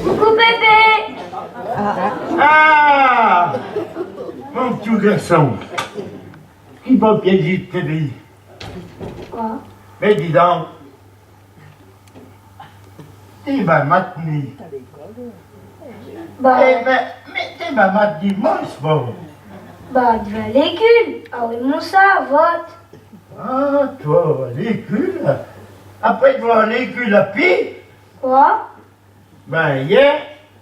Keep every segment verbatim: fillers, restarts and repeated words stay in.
Coucou pépé. Ah, mon p'tit garson. Ki bon piézé te vèy. Koi ? Mé di don. Ti va matni. Ba. Eh ben, mé ti va matni mons, bon. Ba, di va lécul. Ah oui, mon sa, vot. Ah, to va lécul. Apré, to va lécul a pié. Koi ? Ben, yèr,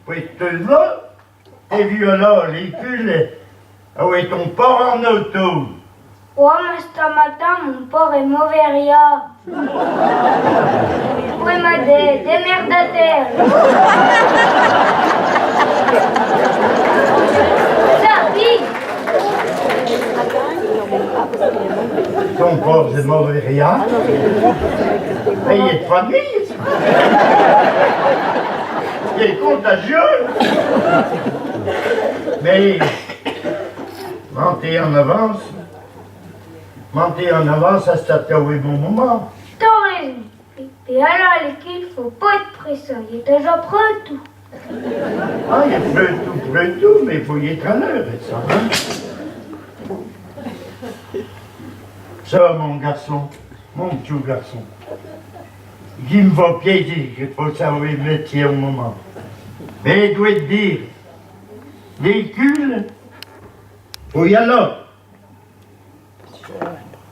poué te lo, é viola lécul, awé ton por an auto. Oua, ma stamatin, mon por é mové ria. Poué ma dé, démerdate. Sa, pi. Ton por é mové ria. Mé yèr de famiye. Lé contagieux. Mé, mantèn an avans, mantèn an avans, a stâ tèr bon moman. T'as raison. É, é alor, lécul, fo pa étre prèssé, yèr déza prèt tou. Ah, yèr prèt tou, prèt tou, mé fo y étre a l'eure, sa, hein. Sa, mon garson, mon p'tit garson. Ki me fé piézé, ke fo sa, oui, métié au moman. Mé, dwé dire, lécul, fo y alâ.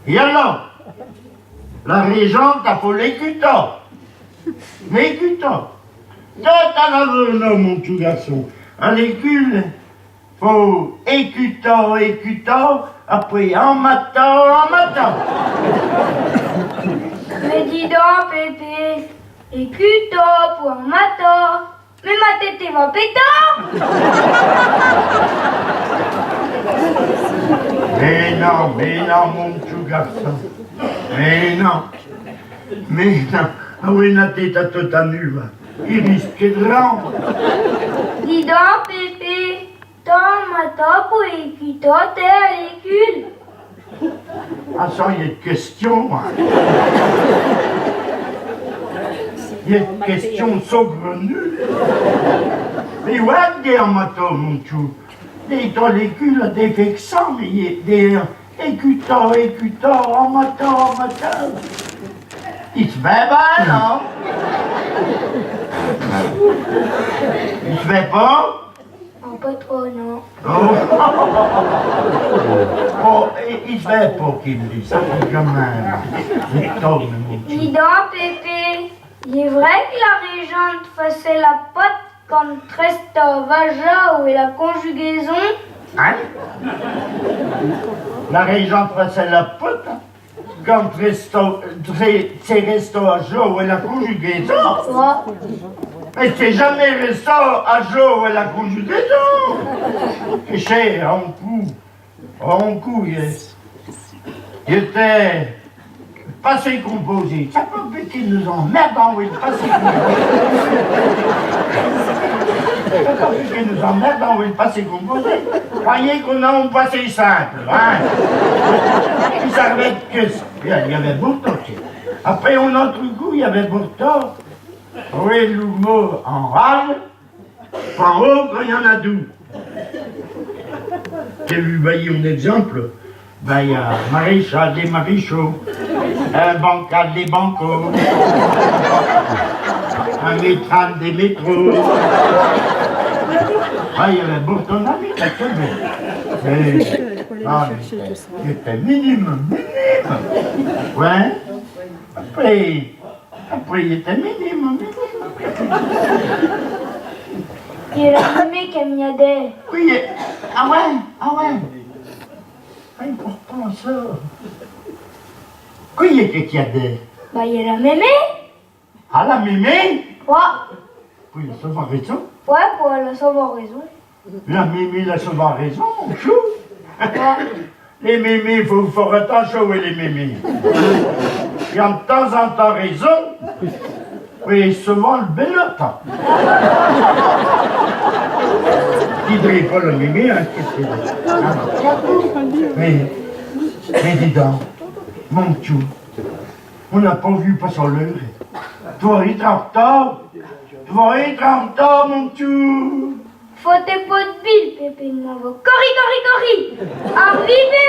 É alor, la régente a fé l'écutâ. L'écutâ. Tata la vona, mon p'tit garson. A lécul, fo écutâ, écutâ, apré an matâ, an matâ. Mé di don, pépé, écutâ pou an matâ. Mé ma tête va pétâ. Mé non, mé non, mon p'tit garson. Mé non. Mé non. Awé, na tête tota nuva. I risque de ran. Di don, pépé. T'an matâ pou écutâ tèr a lécul. Ah, sa, yèr de question, hein. Yèr de question saugrenue. Mé oué, dé an matâ, mon p'tit. Dé, ton lécul, la défèction, mé yèr dé, écutâ, écutâ, an matâ, an matâ. I se vèt pa, non ? I se vèt pa ? Non, pa tro, non. Oh. Oh, i, i se vèt pa ki me di sa, kan mèm. Di don, pépé, i è vré ke la régente fasè la pote kan trèsta a jeu la conjugaison ? Hein ? La régente fasè la pote ? Kan trèsta, trè-, trèsta a jeu la conjugaison. Oué. Mé t'é jamé trèsta a jeu la conjugaison. É chè, an kou, an kou, yèr, yèr té passé composé. Sa pa pouki nou emmerdon avoué le passé composé. Sa pa pouki nou emmerdon avoué le passé composé. Croyez qu'on a un passé simple, hein. I s'arvèt ke sa. I avè pourtan, apré, an ôtre kou, i avè pourtan, oué, le mo an râle, pa o, kan i an a dou. Té vu, ba, i a un exemple. Ba, i a maréchal dé maréchaux, un bancal dé bancaux, un métral dé métros. Ba, i avè pourtan un ami, d'accord, mé, mé, ah, mé, C'était minime, minime. Ouais. Apré, apré, il était minime, minime. I è la mémé ke m'a dé. Oui, ah ouais, ah ouais. Important, sa. Qui est-ce qui a dit ? Ba, i è la mémé. Ah, la mémé ? Oué. Poué, la sovant rézon. Oué, poué, la sovant rézon. La mémé, la sovant rézon, mon chou. Oué. Lé mémé, fo, fo fére atanchon, oué, lé mémé. I a de tan zan tan rézon. Oué, sovant le bèl tan. Ki dré pa la mémé, hein, ke sé. Ah, mé, mé di don, mon chou. On n'a pas vu passer l'heure. Toi, i trapta. Vo étran, mon tchou. Fo-te po de bil, Pépé, ma vo corri, corri, corri. Arrivé